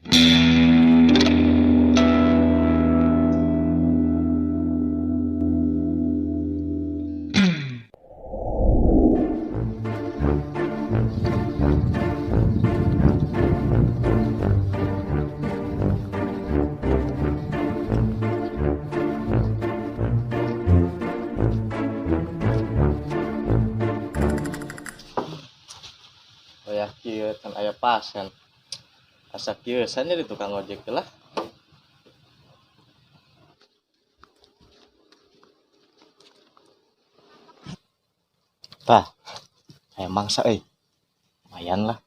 Wayah kieu can aya pasien. Asa kieu san jadi tukang ojek lah. Tah, aya mangsa euy. Lumayan lah.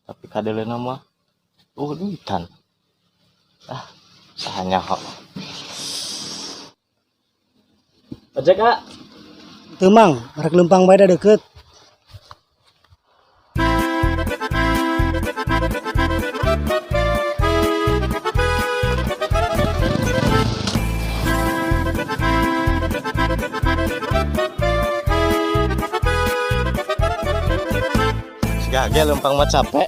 Tapi kadeuleuna mah oh duitan. Ah, saha nyaho. Ojek ah. Teu Mang, rek leumpang bae da deukeut. Siga ge leumpang mah capek.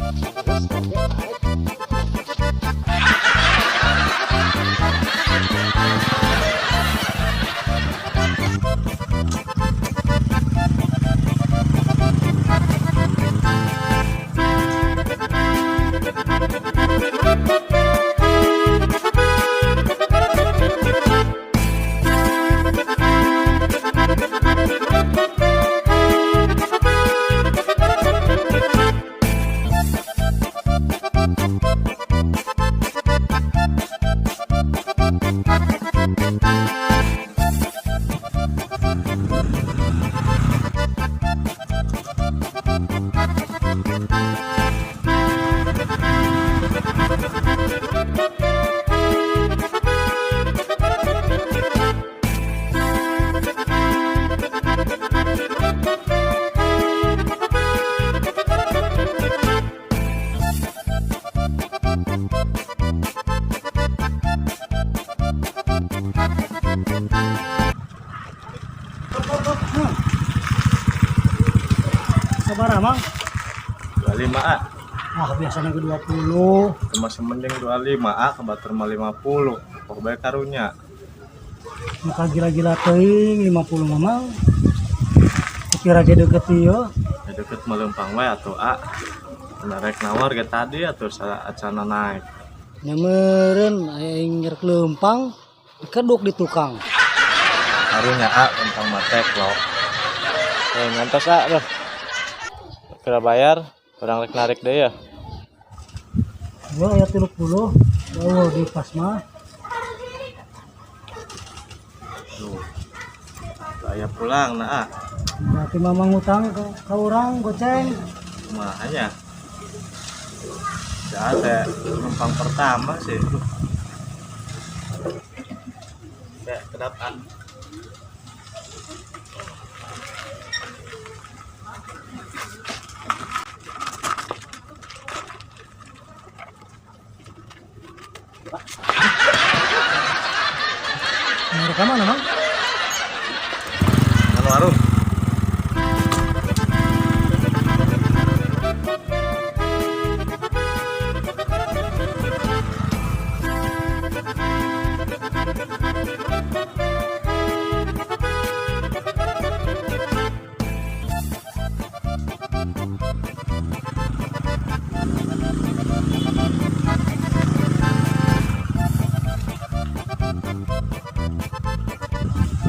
Sabaraha Mang? 25 ah. Ah, biasanya ke 20. Cuma semending 25 ah, ke batur mah 50. Pok bae karunya. Muka gila-gila teuing 50 mah Mang. Kira ge deukeut ieu. Ya deukeut mah leumpang wae atuh ah. Rek nawar ge tadi atuh acana naik. Nya meureun aya aing rek leumpang dikeduk di tukang. Karunya ah leumpang mah tek lo. Ngantos ah loh. Kira bayar, kurang rek narik deui ya. Gua aya 30, bawah di pas mah. Duh. Aya pulang nah ah. Berarti mama ngutang ke orang goceng. Kumaha nya? Ya teh numpang pertama sih. Ya, kedap ah. Mereka mana, Mang? Mana warung?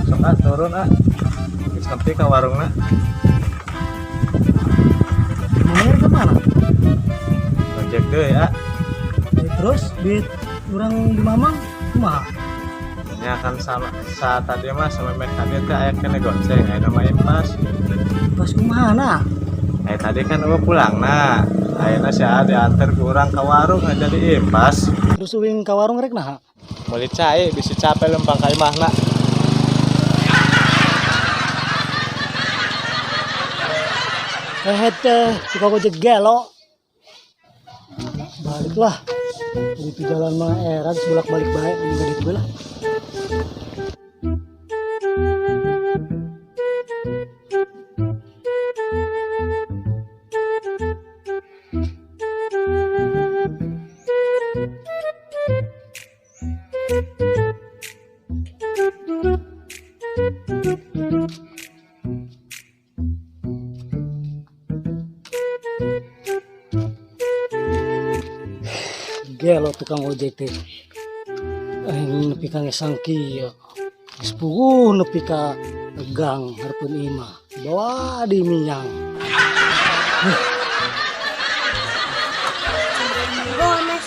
Sok ah, turun ah. Geus nepi ka warungna. Mau ke mana? Ojek deui ah. Terus duit urang di Mamang kumaha? Nya kan sama saat tadi mah samemeh tadi teh aya kene goceng, aya nama impas. Pas kumaha na? Tadi kan eueuh pulang na. Ayeuna si Aa diantar ku urang ka warung nggak jadi impas. Terus uing ka warung rek naha? Meuli cai bisi capek lempang ka imahna. Teh, tukang ojek gelo. Baliklah. Jadi di jalan mah era bolak-balik bae, enggak gitu lah. Gelo tukang ojek teh. Aing nepi ka ngesang kieu. Geus puguh nepi ka gang hareupeun imah. Bawa di minyang. Gomez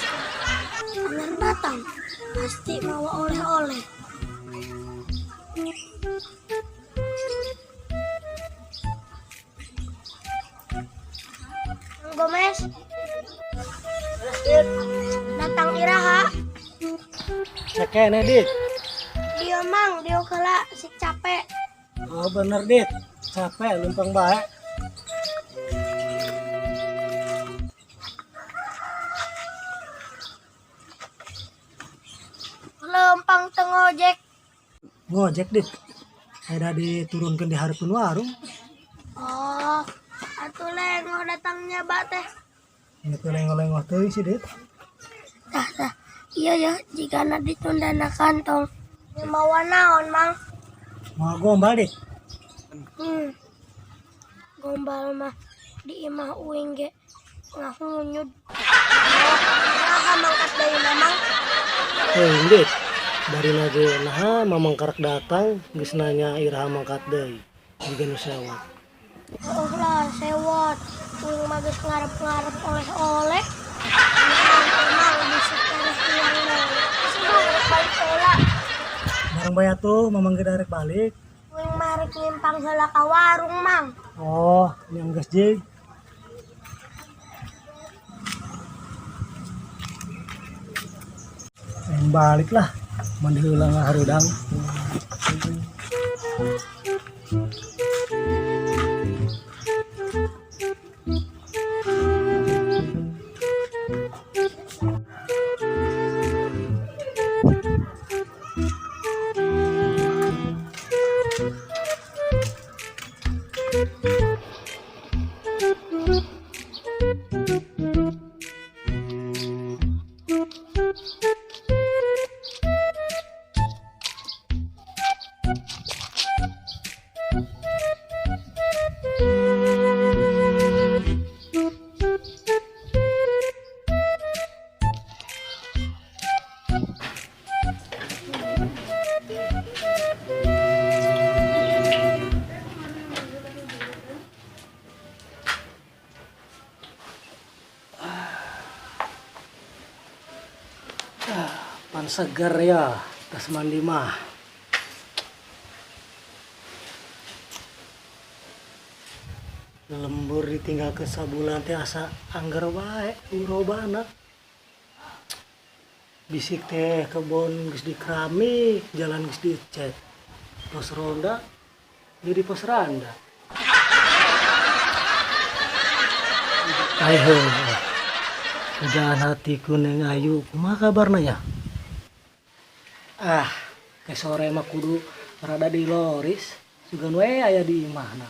anyar datang pasti mawa oleh-oleh. Mang Gomez datang iraha. Cekene, Dit. Dia mang, dia kela si capek. Oh bener, Dit. Capek lumpang bae. Lempang teu ngojek. Ngojek, Dit. Ada diturunkan di hareupeun warung. Oh, atuh lengoh datangnya ba teh. Ini teh lengoh-lengoh teuing sih, Dit. Tah, tah. Iya ya, jigana ditunda na kantong. Mawa naon, Mang? Mau gombal, Dit. Gombal mah di imah uing ge ngahunyud. Oh, iraha mangkat deui Mang? Heuh, Dit. Bari lagi naha mamang karak datang geus nanya iraha mangkat deui. Jiga nu sewot. Oh lah, sewot. Uing mah geus ngarep-ngarep oleh-oleh. Mang, bisa terus hilang deui. Semua rek balik heula. Bareng bae atuh mamang ge darek balik. Uing mah rek nyimpang heula ka warung, Mang. Oh, yang geus jig. Aing balik lah, mandi heula ngaharudang. Pan seger ya, tas mandi mah. Lembur ditinggal ke sabulan teh asa angger wae urobana. Bisik teh kebon geus dikeramik, jalan geus dicet. Pos ronda jadi pos randa. Ai heuh. Pujaan hatiku Neng Ayu, kumaha kabarna ya? Ah, ke sore mah kudu rada di loris, sugan we aya di imahna.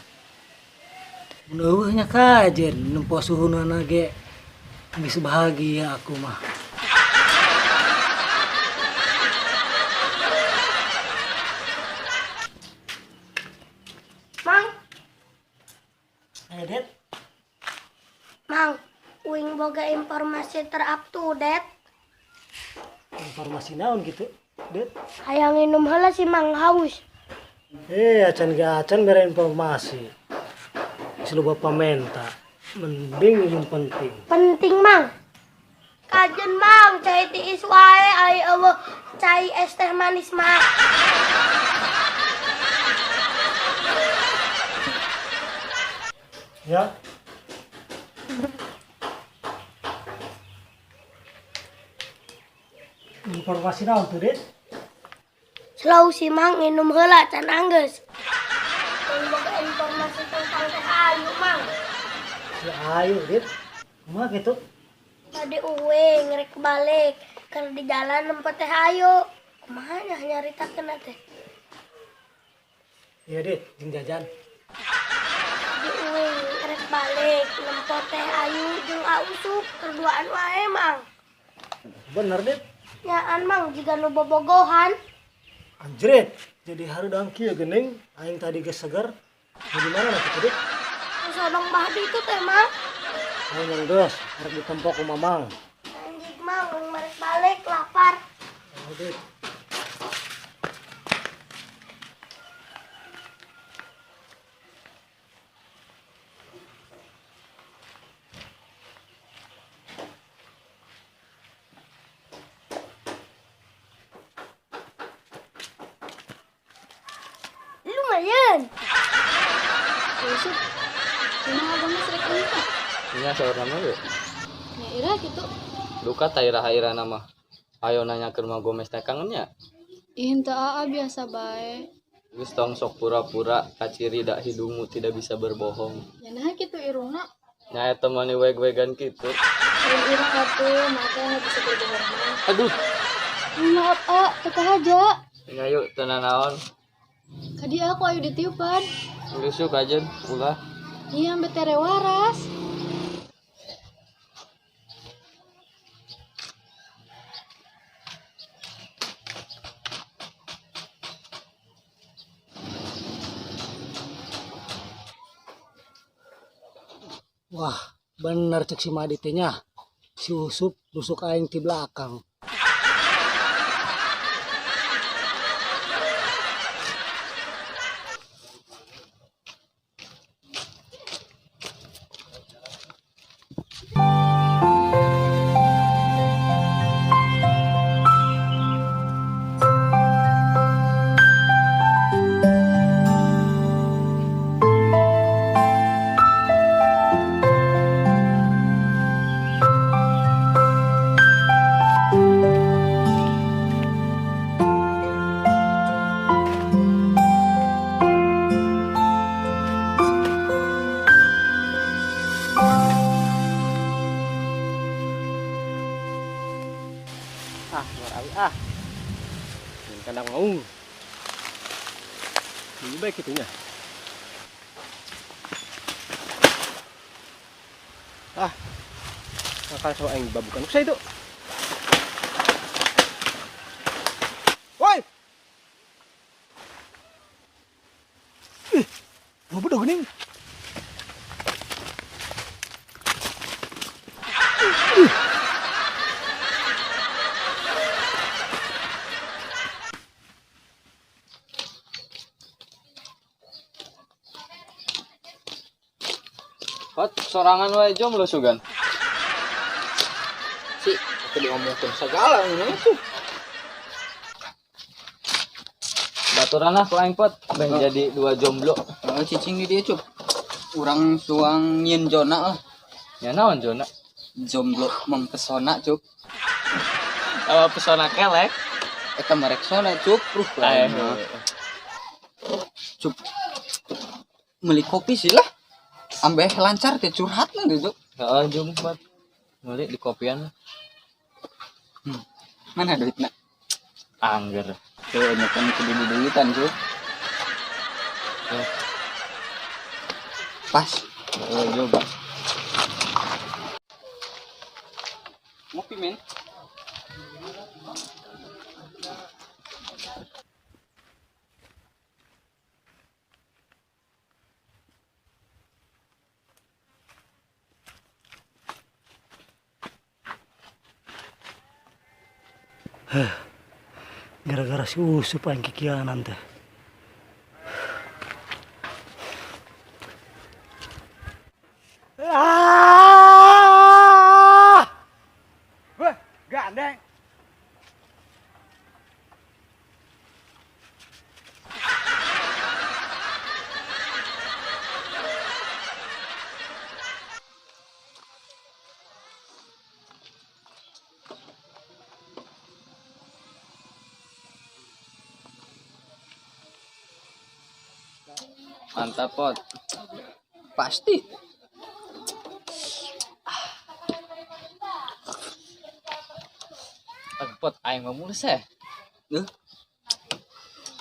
Mun eueuh nya kajen nempo suhunana ge geus bahagia aku mah. Mang. Ayo, Det. Mang, uing boga informasi ter-up to date. Informasi naon gitu, Det? Hayang minum heula si Mang haus. Acan ge acan bere informasi. Geus loba pamenta. Mending yang penting. Penting, Mang. Kajen, Mang, cai tiis wae ai eueuh cai es teh manis mah. Ya. Informasi naon tuh, Det? Slow si Mang minum heula can anggeus. Uing boga informasi tentang Teh Ayu, Mang. Si Ayu, Dit. Kumaha kitu? Tadi uing rek balik keur di jalan nempo Teh Ayu. Kumaha nya nyaritakeun teh? Iya, Dit, jeung jajan. Tadi uing rek balik nempo Teh Ayu jeung A Usup kerduaan wae, Mang. Bener, Dit. Nyaan, Mang, jiga nu bobogohan. Anjrit, jadi harudang kieu geuning aing tadi geus seger. Di mana lah kitu, Dit? Sodong bah itu teh, Mang. Oh, yang geus, arek ditempok ku Mamang. Anjing Mang, aing marek balik lapar. Oh, Dik. Lumayan. Yusuf, cuma abang mah srek unta. Nya saur nama we. Nya ira kitu. Duka ta iraha-ira nama. Ayo nanya ke rumah Gomez teh kangen nya. Ih, henteu aa biasa bae. Geus tong sok pura-pura kaciri dak hidungmu tidak bisa berbohong. Ya nah kitu irungna. Nya eta mah weg-wegan kitu. Lain irung atuh, mata nggak bisa berbohong mah. Aduh. Maaf a, teu kahaja. Nya yuk teu nanaon. Ka dieu aku ayo ditiupan. Geus yuk kajen ulah. Iya, ambe tere waras. Wah, bener cek si Madi teh nya. Si Usup nusuk aing ti belakang. Ah, luar awi ah. Yang kandang maung. Ini baik itunya. Ah, makan sama aing babukan saya itu. Woi! Ih, mau bedog nih. Pot, sorangan wae jomblo sugan. Si, aku diomongkeun segala ngene tuh. Baturan lah ku aing pot, ben jadi dua jomblo. Heeh, cicing di dieu cup. Urang suang nyieun zona lah. Ya naon zona? Jomblo mempesona cup. Apa pesona kelek? Eta mah Rexona cup. Ayo. Cup. Meuli kopi sih lah. Ambeh lancar teh curhat lah gitu. Heeh, jom pot. Meuli di kopian. Mana duitna? Angger. Tuh, nyekan kudu duduitan, cup. Ya. Pas. Heeh, jom. Ngopi, men. Heh, gara-gara si Usup aing kikianan teh. Ah! Wah, gandeng. Mantap, Pot. Pasti. Aduh, Pot, aing mah mulus ya. Duh.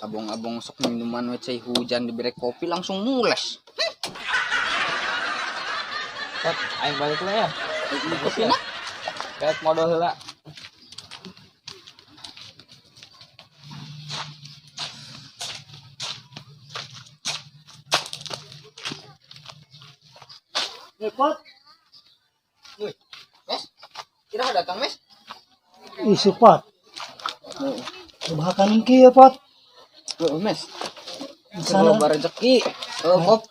Abong-abong sok minuman we cai hujan dibere kopi langsung mules. Pot, aing balik lah ya. Kopi na. Kayak modal heula. Pot. Wih, Mes. Kira datang, Mes. Isu pot. Bahkan kieu pot. Heeh, Mes. Sana. Loba rezeki. Oh, kop.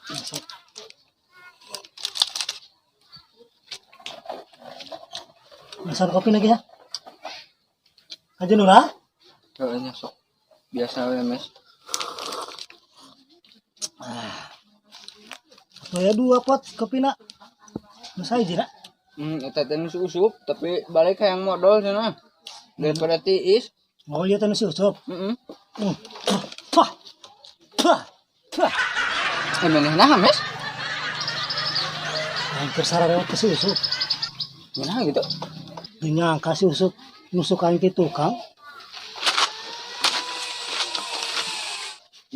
Masan kopi lagi ya. Aja nula. Heeh, nya sok. Biasa we, Mes. Atau ya dua pot kopi nak. Nu saiji nak. Eta teh nu susup, tapi balik hayang modal cenah. Daripada tiis. Oh iya teh nu susup. Heeh. Pah. Pah. Pah. Eh, maneh naha, Mes? Hampir sararewat ke si Usup. Naha gitu? Teu nyangka si Usup nusuk aing ti tukang.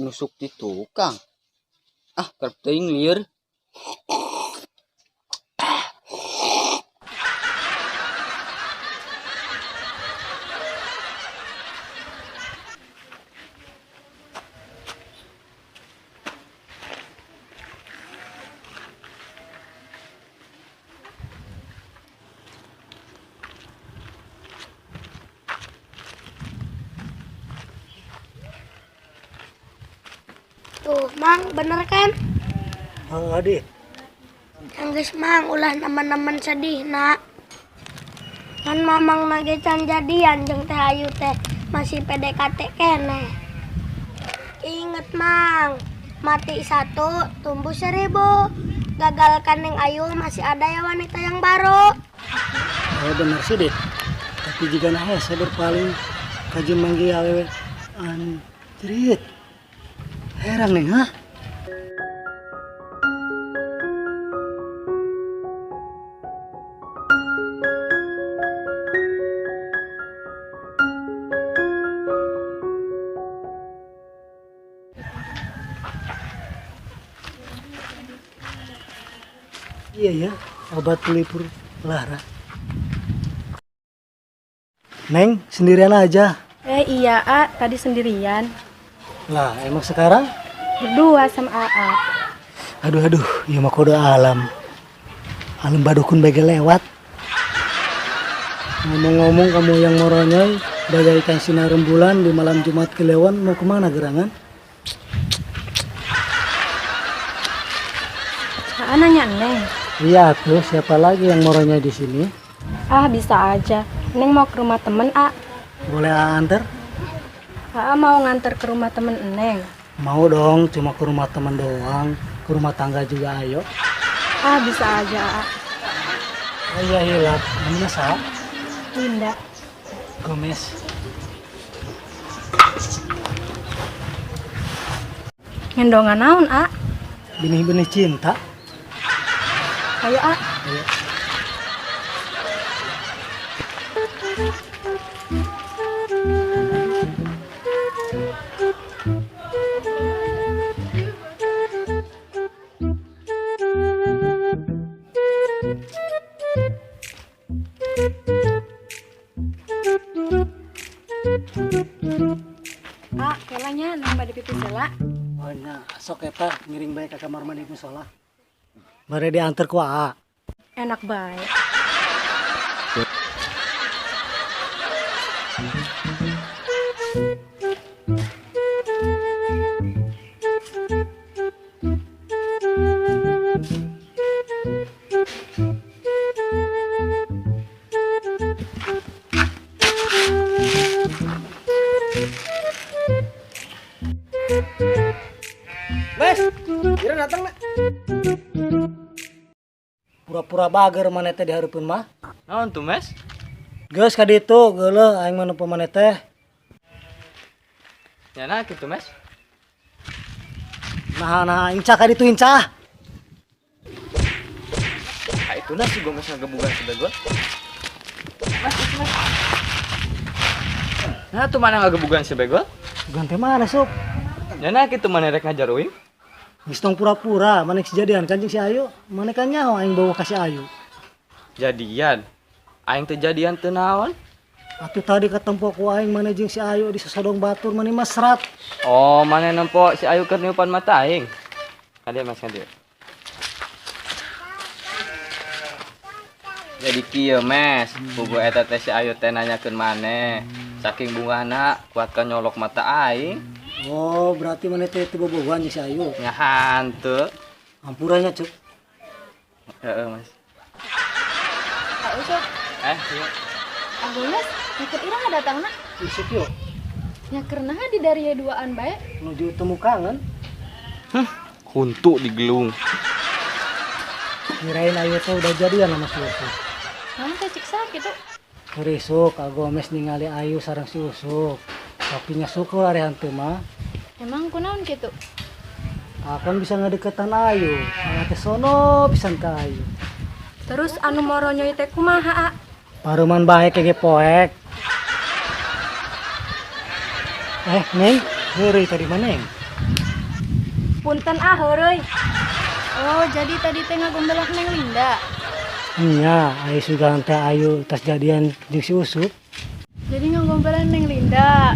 Nusuk ti tukang. Ah, kerep teuing lieur. Tuh, Mang, bener kan? Heeh, Adi. Enggeus Mang, ulah nemen-nemen sedih, nak. Kan Mamang nage can jadian jeung Teh Ayu teh masih PDKT keneh. Ingat Mang, mati satu, tumbuh 1000. Gagalkan Neng Ayu masih ada ya wanita yang baru. Oh bener sih deh. Tapi jika nah hese berpaling kaji manggih awewe anjrit. Heran Neng, hah? Iya ya, obat pelipur lara. Neng, sendirian aja. Iya, A, tadi sendirian. Lah, emang sekarang? Berdua sama AA. Aduh, aduh, iya mah kode alam. Alam badukun bege lewat. Ngomong-ngomong, kamu yang moronyoy, bagaikan sinar rembulan di malam Jumat Kliwon, mau kemana gerangan? AA nanya Neng. Iya tuh, siapa lagi yang moronyoy di sini? Ah, bisa aja. Neng mau ke rumah temen, A. Boleh A anter? AA mau nganter ke rumah temen Neng. Mau dong, cuma ke rumah temen doang. Ke rumah tangga juga ayo. Ah, bisa aja, A. Oh iya, hilap. Namanya siapa? Linda. Gomez. Ngendongan naon, A? Benih-benih cinta. Ayo, A. Ayo. A, kelanya nambah di pipi sela. Oh nya, sok eta ngiring bae ka kamar mandi musola. Bare diantar ku A. Enak bae. Mes, kira datang nak. Pura-pura bager maneh teh dihareupeun mah. Naon tuh, Mes? Geus ka ditu geuleuh aing mah nempo maneh teh. Nya nah kitu, Mes. Nah, nah, incah ka ditu incah. Ah, itu nah si Gomez ngagebugan si Begol. Mas, itu, Mas. Nah, tuh mana ngagebugan si Begol? Ganti mana, Sup? Nya nah kitu mana rek ngajar uing? Geus tong pura-pura, maneh kejadian kan jeung si Ayu, maneh kan nyaho aing bawa ka si Ayu. Jadian. Aing teu jadian teu naon? Atuh tadi ketempo ku aing maneh jeung si Ayu di sosodong batur maneh mah serat. Oh, maneh nempo si Ayu keur niupan mata aing. Kadieu Mas, kadieu. Jadi kieu, Mes, puguh eta teh si Ayu teh nanyakeun maneh. Saking bungahna kuat ka nyolok mata aing. Oh, berarti maneh teh teu bobogohan jeung si Ayu. Nya hanteu. Hampura nya, Cuk. Heeh, Mas. Kak Usup, Eh, iya. Agomes, nyaker iraha datangna? Isuk yuk, Nyaker naha di dari duaan bae? Nuju temu kangen. Huntu digelung. Kirain Ayu teh udah jadian sama si Usup. Naon teh cik saha kitu? Keur isuk Agomes ningali Ayu sareng si Usup. Tapi nya syukur ari hanteu mah. Emang kunaon kitu? Akan bisa ngedeketan Ayu. Malah teh sono pisan ka Ayu. Terus anu moronyoy teh kumaha, A? Paruman bae ge poek. Eh, Neng, heureuy tadi mah, Neng. Punten ah, heureuy. Oh, jadi tadi teh ngagombelan Neng Linda. Nya, ayu sugan teh Ayu tas jadian jeung si Usup. Jadi ngagombelan Neng Linda.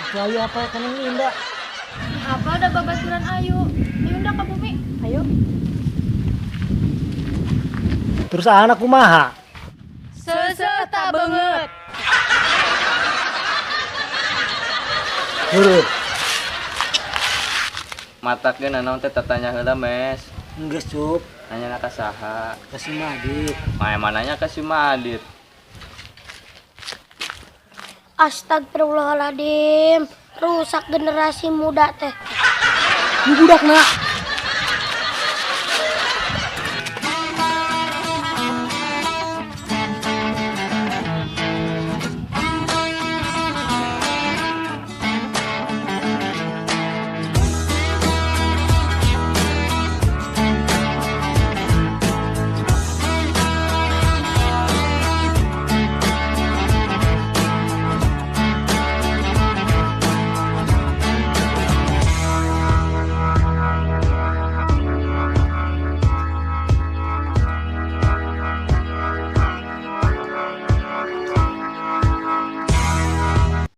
Itu Ayu apa ka Neng Linda? Apa ada babaturan Ayu? Ayo udah ke bumi. Ayo. Terus anak kumaha? Seuseuh tak beungeut. Heureut. Matak ge nanaon teh tatanya heula, Mes. Geus, Cup. Nanya ka saha? Ka si Madit. Mah mananya ka si Madit. Astagfirullahaladzim, rusak generasi muda teh. Ini budak nak.